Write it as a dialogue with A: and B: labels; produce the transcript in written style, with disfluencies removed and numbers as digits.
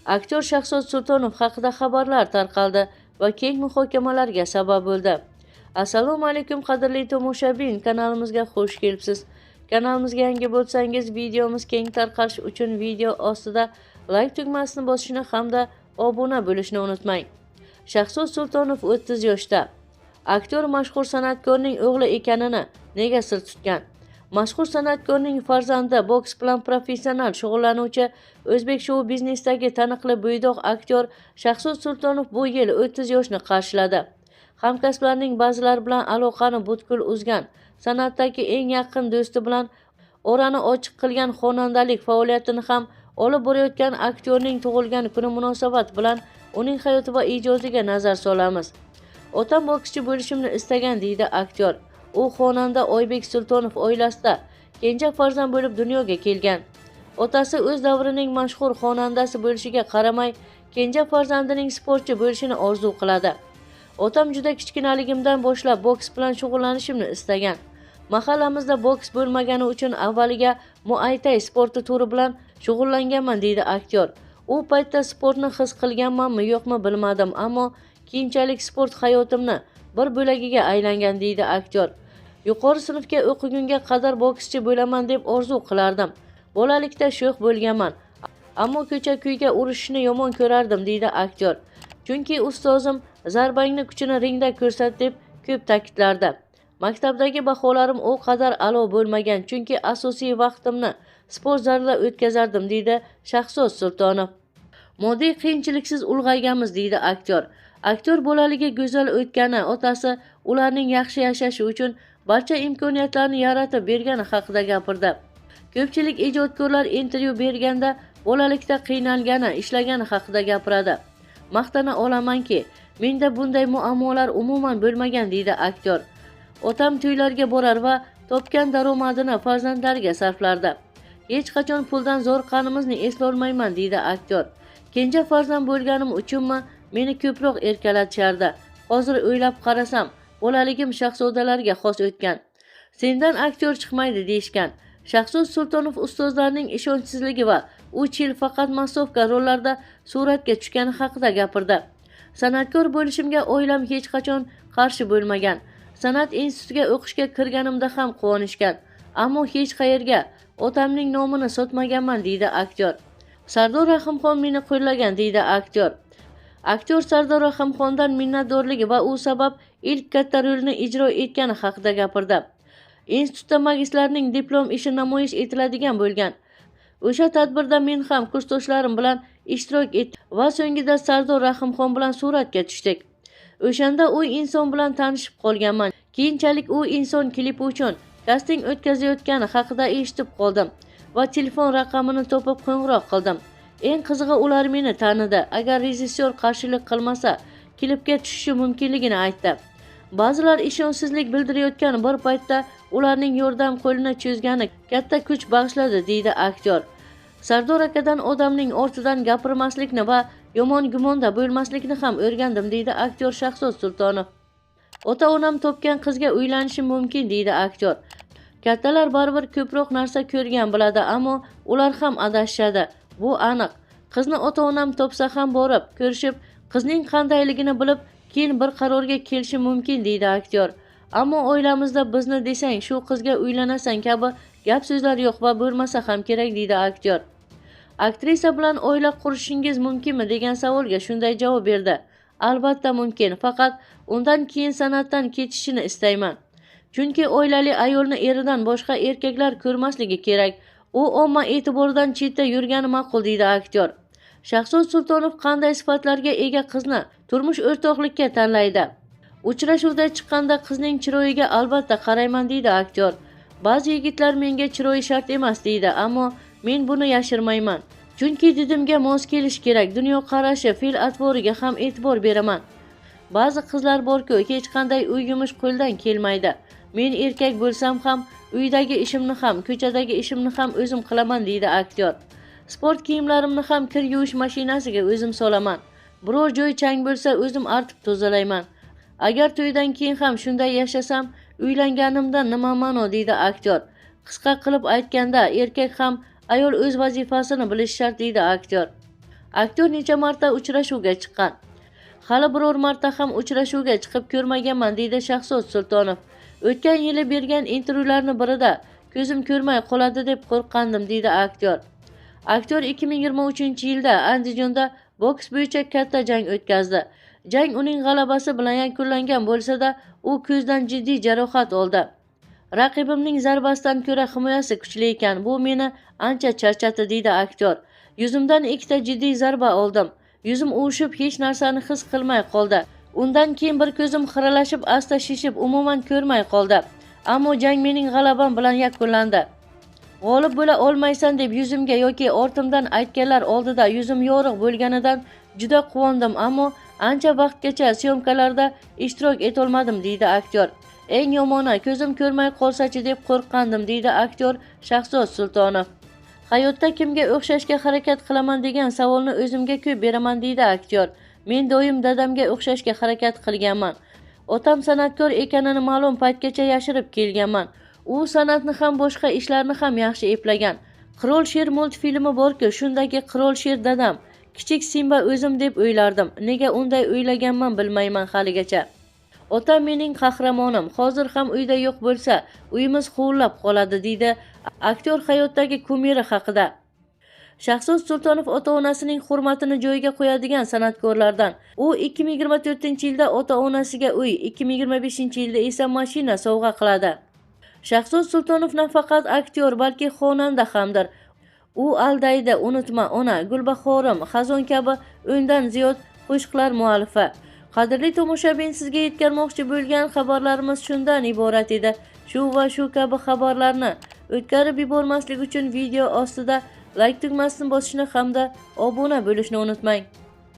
A: Aktyor Shahzod Sultonov haqida xabarlar tarqaldi va keng muhokamalarga sabab bo'ldi. Assalomu alaykum qadrli tomoshabin, kanalimizga xush kelibsiz. Kanalimizga yangi bo'lsangiz, videomiz keng tarqalishi uchun video ostida like tugmasini bosishni hamda obuna bo'lishni unutmang. Shahzod Sultonov 30 yoshda. Aktyor mashhur san'atkorning o'g'li ekanini nega sir tutgan? Mashhur san'atkorning farzandi boks bilan professional shug'ullanuvchi o'zbek shou biznesidagi taniqli bo'ydoq aktyor Shahzod Sultonov bu yil 30 yoshni qarshiladi. Hamkasblarining ba'zilari bilan aloqani butkul uzgan, san'atdagi eng yaqin do'sti bilan orani ochiq qilgan, xonandalik faoliyatini ham olib borayotgan aktyorning tug'ilgan kuni munosabati bilan uning hayoti va ijodiga nazar solamiz. Otam bokschi bo'lishimni istagan, deydi aktyor. U xonanda Oybek Sultonov oilasida kenja farzand bo'lib dunyoga kelgan. Otasi o'z davrining mashhur xonandasi bo'lishiga qaramay, kenja farzandining sportchi bo'lishini orzu qiladi. Otam juda kichkinaligimdan boshlab boks bilan shug'ullanishimni istagan. Mahallamizda boks bo'lmagani uchun avvaliga muaytay sporti turi bilan shug'ullanganman, deydi aktyor. U paytda sportni his qilganmanmi yo'qmi bilmadim, ammo keyinchalik sport hayotimni bir bo'lagiga aylangan, deydi aktyor. Yuqori sinfga o'qigunga qadar bokschi bo'laman deb orzu qilardim. Bolalikda sho'x bo'lganman, ammo ko'cha-kuyga urishishni yomon ko'rardim, deydi aktyor. Chunki ustozim zarbangni kuchini ringda ko'rsat deb ko'p ta'kidlardi. Maktabdagi baholarim u qadar a'lo bo'lmagan, chunki asosiy vaqtimni sport zalida o'tkazardim, deydi Shahzod Sultonov. Moddiy qiyinchiliksiz ulg'ayganmiz, deydi aktyor. Aktyor bolaligi go'zal o'tgani, otasi ularning yaxshi yashashi uchun barcha imkoniyatlarni yaratib bergani haqida gapirdi. Ko'pchilik ijodkorlar intervyu berganda bolalikda qiynalgani, ishlagani haqida gapiradi. Maqtana olamanki, menda bunday muammolar umuman bo'lmagan, deydi aktyor. Otam to'ylarga borar va topgan daromadini farzandlariga sarflardi. Hech qachon puldan zo'riqqanimizni eslolmayman, deydi aktyor. Kenja farzand bo'lganim uchunmi meni ko'proq erkalatishardi. Hozir o'ylab qarasam, bolaligim shahzodalarga xos o'tgan. Sendan aktyor chiqmaydi deyishgan. Shahzod Sultonov ustozlarining ishonchsizligi va 3 yil faqat massovka rollarda suratga tushgani haqida gapirdi. San'atkor bo'lishimga oilam hech qachon qarshi bo'lmagan. San'at institutiga o'qishga kirganimda ham quvonishgan. Ammo hech qayerga otamning nomini sotmaganman, deydi aktyor. Sardor Rahimxon meni qo'llagan, deydi aktyor. Aktyor Sardor Rahimxondan minnatdorligi va u sabab ilk katta rolni ijro etgani haqida gapirdi. Institutda magistrlarning diplom ishi namoyish etiladigan bo'lgan. O'sha tadbirda men ham kursdoshlarim bilan ishtirok etdim va so'ngida Sardor Rahimxon bilan suratga tushdik. O'shanda u inson bilan tanishib qolganman. Keyinchalik u inson klipi uchun kasting o'tkazayotgani haqida eshitib qoldim va telefon raqamini topib qo'ng'iroq qildim. Eng qizig'i, ular meni tanidi. Agar rejissyor qarshilik qilmasa, klipga tushishi mumkinligini aytdi. Ba'zilar ishonchsizlik bildirayotgan bir paytda ularning yordam qo'lini cho'zgani katta kuch bag'ishladi, deydi aktyor. Sardor akadan odamning ortidan gapirmaslikni va yomon gumonda bo'lmaslikni ham o'rgandim, deydi aktyor Shahzod Sultonov. Ota-onam topgan qizga uylanishim mumkin, deydi aktyor. Kattalar baribir ko'proq narsa ko'rgan biladi, ammo ular ham adashishadi. Bu aniq. Qizni ota-onam topsa ham borib, ko'rishib, qizning qandayligini bilib, keyin bir qarorga kelishim mumkin, deydi aktyor. Ammo oilamizda bizni desang, shu qizga uylanasan kabi gap so'zlar yo'q va bo'lmasa ham kerak, deydi aktyor. Aktrisa bilan oila qurishingiz mumkinmi degan savolga shunday javob berdi. Albatta mumkin, faqat undan keyin san'atdan ketishini istayman. Chunki oilali ayolni eridan boshqa erkaklar ko'rmasligi kerak. U omma e'tiboridan chetda yurgani ma'qul, deydi aktyor. Shahzod Sultonov qanday sifatlarga ega qizni turmush o'rtoqlikka tanlaydi? Uchrashuvda chiqqanda qizning chiroyiga albatta qarayman, deydi aktyor. Ba'zi yigitlar menga chiroyi shart emas deydi, ammo men buni yashirmayman. Chunki didimga mos kelish kerak, dunyoqarashi, fe'l-atvoriga ham e'tibor beraman. Ba'zi qizlar borku, hech qanday uy yumush qo'ldan kelmaydi. Men erkak bo'lsam ham uydagi ishimni ham, ko'chadagi ishimni ham o'zim qilaman, deydi aktyor. Sport kiyimlarimni ham kir yuvish mashinasiga o'zim solaman. Biror joy chang bo'lsa o'zim artib tozalayman. Agar to'ydan keyin ham shunday yashasam, uylanganimdan nima ma'no, deydi aktyor. Qisqa qilib aytganda, erkak ham ayol o'z vazifasini bilishi shart, deydi aktyor. Aktyor necha marta uchrashuvga chiqqan? Hali biror marta ham uchrashuvga chiqib ko'rmaganman, deydi Shahzod Sultonov. O'tgan yili bergan intervyularning birida ko'zim ko'rmay qoladi deb qo'rqqandim, deydi aktyor. Aktyor 2023-yilda Andijonda boks bo'yicha katta jang o'tkazdi. Jang uning g'alabasi bilan yakunlangan bo'lsa-da, u ko'zdan jiddiy jarohat oldi. Raqibimning zarbasidan ko'ra himoyasi kuchli ekan, bu meni ancha charchatdi, deydi aktyor. Yuzimdan ikkita jiddiy zarba oldim. Yuzim uvushib, hech narsani his qilmay qoldi. Undan keyin bir ko'zim xiralashib, asta shishib, umuman ko'rmay qoldi. Ammo jang mening g'alabam bilan yakunlandi. G'olib bo'la olmaysan deb yuzimga yoki ortimdan aytganlar oldida yuzim yorug' bo'lganidan juda quvondim, ammo ancha vaqtgacha syomkalarda ishtirok etolmadim, deydi aktyor. Eng yomoni ko'zim ko'rmay qolsachi deb qo'rqqandim, deydi aktyor Shahzod Sultonov. Hayotda kimga o'xshashga harakat qilaman degan savolni o'zimga ko'p beraman, deydi aktyor. Men doim dadamga o'xshashga harakat qilganman. Otam san'atkor ekanini ma'lum paytgacha yashirib kelganman. U san'atni ham boshqa ishlarni ham yaxshi eplagan. Qirol Sher multfilmi borku, shundagi Qirol Sher dadam, kichik Simba o'zim deb o'ylardim. Nega unday o'ylaganman bilmayman haligacha. Otam mening qahramonim. Hozir ham uyda yo'q bo'lsa, uyimiz huvillab qoladi, deydi aktyor hayotdagi kumiri haqida. Shahzod Sultonov ota-onasining hurmatini joyiga qo'yadigan san'atkorlardan. U 2024-yilda ota-onasiga uy, 2025-yilda esa mashina sovg'a qiladi. Shahzod Sultonov nafaqat aktyor, balki xonanda hamdir. U Aldaydi, Unutma, Ona, Gulbahorim, Xazon kabi 10dan ziyod qo'shiqlar muallifi. Qadrli tomoshabin, sizga yetkazmoqchi bo'lgan xabarlarimiz shundan iborat edi. Shu va shu kabi xabarlarni o'tkazib yubormaslik uchun video ostida like tugmasini bosishni hamda obuna bo'lishni unutmang.